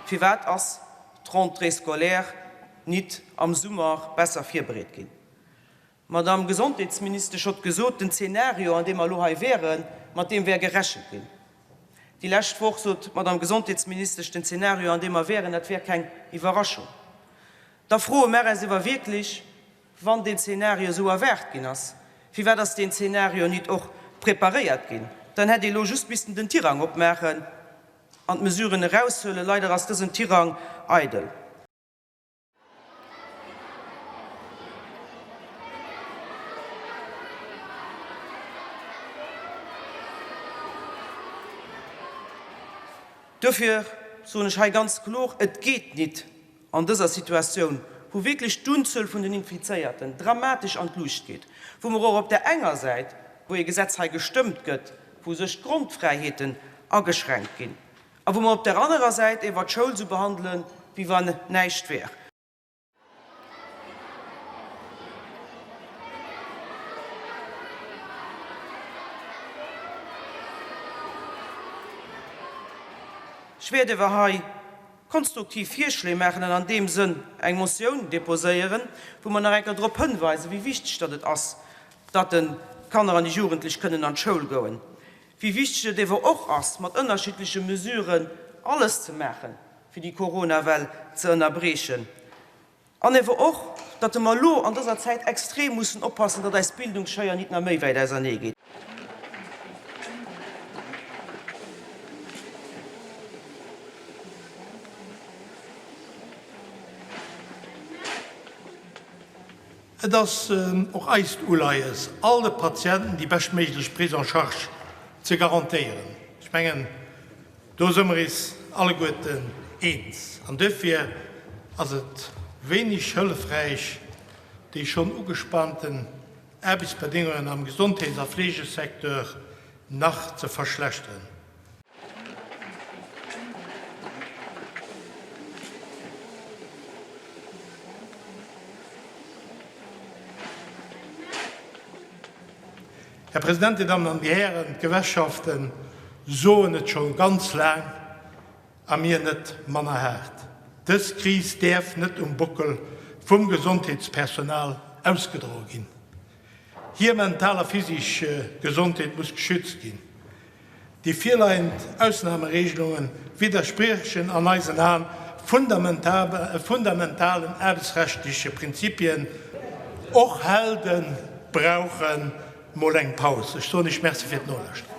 Firwat ass d'Rentrée scolaire nit am Summer besser virbereet ginn? D'Madame Gesondheetsministesch hott gesot, den Zeenario, an deem mer elo hei wäeren, mat deem wär gerechent ginn. Déi lescht Woch sot d'Madame Gesondheetsministesch, den Zeenario, an deem mer wäeren, dat wär keng Iwwerraschung. Da froe mer äis ewer wierklech, Wann deen Zeenario esou erwaart ginn ass, firwat ass deen Zeenario nit och preparéiert ginn? Dann hätt ee lo just missten den Tirang opmaachen an d'Mesuren eraushuelen. Leider ass dësen Tirang eidel. Duerfir soen ech hei ganz kloer, Et geet nit an dëser Situatioun, wou wierklech d'Unzuel vun den Infizéierten dramatesch an d'Luucht geet, wou mer och op där enger Säit, wou ee Gesetz hei gestëmmt gëtt, wou sech d'Grondfräiheeten ageschränkt ginn, a wou mer op där anerer Säit ewer d'Schoul esou behandelen, wéi wann näischt wär. Ech wäert ewer hei konstruktiv Virschléi maachen an an deem Sënn eng Motioun déposéieren, wou mer nach eng Kéier drop hënweisen, wéi wichteg datt et ass, datt de Kanner an déi Jugendlech kënnen an d'Schoul goen, wéi wichteg et ewer och ass, mat ënnerschiddleche Mesuren alles ze maachen, fir déi Coronawell ze ënnerbriechen. An ewer och, datt mer elo an dëser Zäit extrem mussen oppassen, datt eis Bildungsscheier nit nach méi wäit ausernee geet. Et ass och eist Uleies, all de Patienten déi beschtméiglech Prise en charge ze garantéieren. Ech mengen, Do se mer is alleguerten eens an duerfir ass et wéineg hëllefräich, déi schonn ugespaanten Aarbechtsbedéngungen am Gesondheets a Fleegesecteur nach ze verschlechteren. Här President, Dir Dammen an Dir Hären, d'Gewerkschafte soen et scho ganz laang, a mir net manner haart, Dës Kris däerf net um Bockel vum Gesondheetspersonal ausgedroe ginn. Hir mental a physisch Gesondheet muss geschützt ginn. Déi virleiend Ausnahmeregelunge widderspriechen an eisen Aen fundamentalen aarbechtsrechtliche Prinzipien. Och Helde brauche mol eng Paus. Ech soen Iech Merci fir d'Nolauschteren.